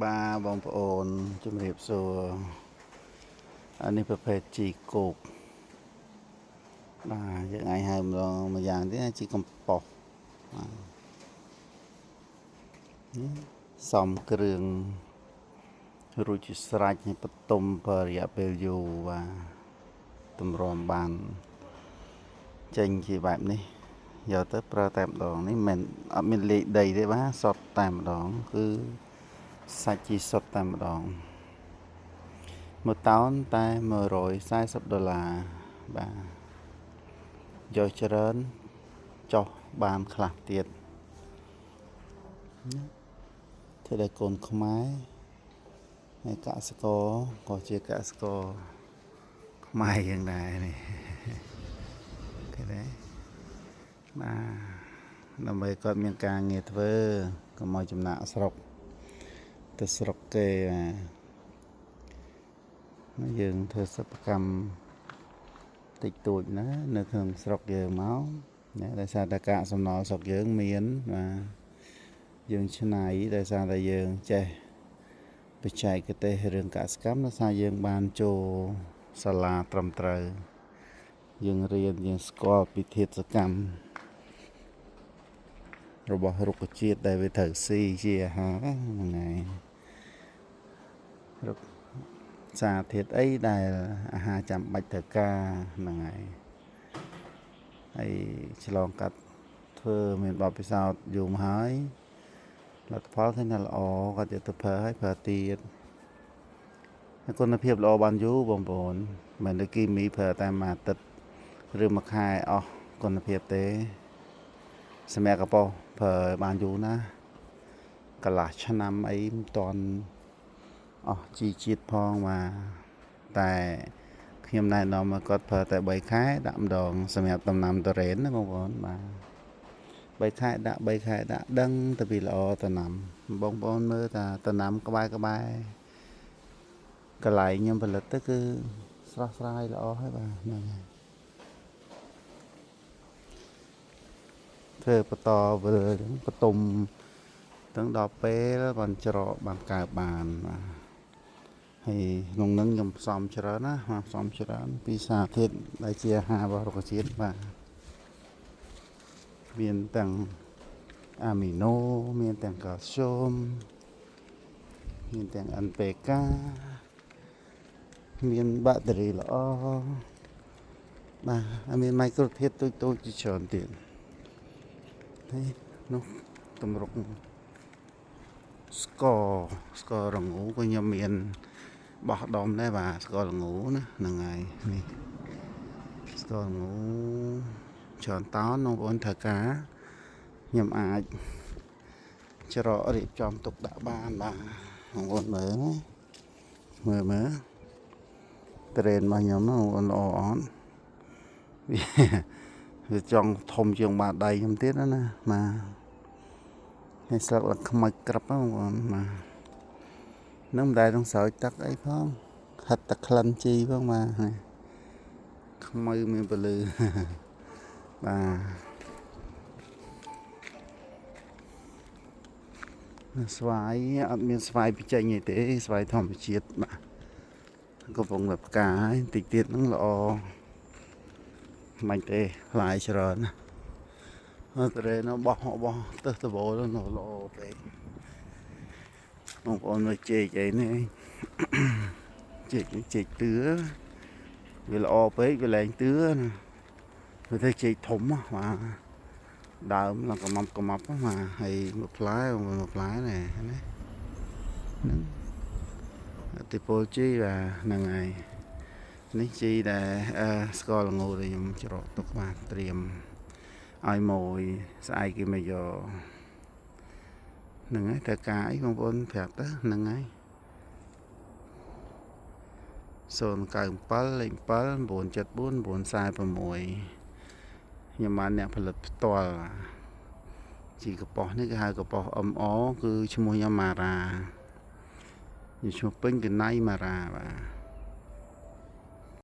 បាទបងប្អូនជំរាបសួរអានេះប្រភេទជីគោកបាទយើងអាចហៅម្ដងមួយយ៉ាងទៀតជីកំប៉ុស្តបាទសំគ្រឿងរួចជាស្រេចឲ្យបន្ទុំបរយៈពេលយូរបាទតម្រាំបានចេញជាបែបនេះយកទៅប្រើតែម្ដងនេះមិនអត់មានលាយដីទេបាទសុទ្ធតែម្ដងគឺសាច់ជីសុទ្ធតែម្ដងមួយតោនតែ140ដុល្លារបាទយកច្រើនចុះបានខ្លះទៀតធ្វើឲ្យកូនខ្មែរហើយកសិករក៏ជាកសិករខ្មែរយ៉ាងដែរនេះឃើញទេបាទដើម្បីគាត់មានការងារធ្វើកុំឲ្យចំណាកស្រុកទៅស្រុកគេបាទយើងធ្វើសិប្បកម្មតិចតួចណានៅក្នុងស្រុកយើងមកណាដោយសារតែកាកសំណល់ស្រុកយើងមានបាទយើងឆ្នៃដោយសារតែយើងចេះបច្ចេកទេសរឿងកសិកម្មដោយសារយើងបានចូលសាលាត្រឹមត្រូវយើងរៀនយើងស្គាល់ពីធាតុសកម្មរបស់រុក្ខជាតិដែលវាត្រូវស៊ីជាអាហារហ្នឹងហើយរុក្ខសារធាតុអីដែលអាហារចាំបាច់ត្រូវការហ្នឹងហើយហើយឆ្លងកាត់ធ្វើមានបទពិសោធន៍យូរមកហើយលទ្ធផលឃើញថាល្អគាត់យកទៅប្រើហើយប្រើទៀតហើយគុណភាពល្អបានយូរបងប្អូនមិនដូចគីមីប្រើតែមួយអាទិត្យឬមួយខែអស់គុណភាពទេសម្រាប់កប៉ុសប្រើបានយូរណាស់កន្លះឆ្នាំអីមិនតាន់អស់ជីជាតិផងបាទតែខ្ញុំណែនាំឲ្យគាត់ប្រើតែ3ខែដាក់ម្ដងសម្រាប់ដំណាំទុរេនណាបងប្អូនបាទ3ខែដាក់3ខែដាក់ដឹងទៅពីល្អដំណាំបងប្អូនមើលតាដំណាំក្បែរក្បែរកន្លែងខ្ញុំផលិតទៅគឺស្រស់ស្រាយល្អហើយបាទហ្នឹងហើយធ្វើបន្តវិលបន្ទុំទាំងដល់ពេលបានច្រកបានកើបានបាទហើយក្នុងនឹងខ្ញុំផ្សំច្រើនណាបាទផ្សំច្រើនពីសារធាតុដែលជាអាហាររបស់រុក្ខជាតិបាទមានទាំងអាមីណូមានទាំងកាល់ស្យូមមានទាំង NPK មានបាក់តេរីល្អបាទហើយមានមីក្រូធាតុតូចៗជាច្រើនទៀតហើយនោះតម្រុកស្កររងូក៏ខ្ញុំមានបោះដុំដែរបាទស្កររងូណាហ្នឹងហើយនេះស្កររងូច្រើនតោនបងប្អូនត្រូវការខ្ញុំអាចច្រករៀបចំទុកដាក់បានបាទបងប្អូនមើលណាមើលមើលត្រេនរបស់ខ្ញុំបងប្អូនល្អអត់វាចង់ធំជាងបាតដៃខ្ញុំទៀតណាបាទហើយស្លឹកឡើងខ្មៅក្រឹបបងប្អូនបាទនឹងមិនដែលនឹងស្រោចទឹកអីផងហិតតែក្លិនជីផងបាទខ្មៅមានពលឺបាទស្វាយអត់មានស្វាយបញ្ចេញអីទេស្វាយធម្មជាតិបាទកំពុងតែផ្កាហើយតិចទៀតហ្នឹងល្អមិនទេផ្លែច្រើនណាអត់ទេនៅបោះបោះទៅដបូលនៅល្អពេកបងប្អូនមើលចេកអីនេះចេកចេកទឿវាល្អពេកវាលែងទឿណាវាទៅចេកធំបាទដើមឡើងកំប់កំប់បាទហើយមួយផ្លែមួយផ្លែនេះណាហ្នឹងអតិពលជីបាទហ្នឹងហើយនេះជីដែលស្ករល្ងដែលខ្ញុំច្រកទុកបាទត្រៀមឲ្យមួយស្អែកគេមកយកហ្នឹងហើយត្រូវការអីបងប្អូនប្រាប់ទៅហ្នឹងហើយ097លេខ7 974 946ខ្ញុំបានអ្នកផលិតផ្ទាល់ជីកប៉ុសនេះគេហៅកប៉ុស MO គឺឈ្មោះខ្ញុំម៉ារ៉ាខ្ញុំឈ្មោះពេញគឺណៃម៉ារ៉ាបាទ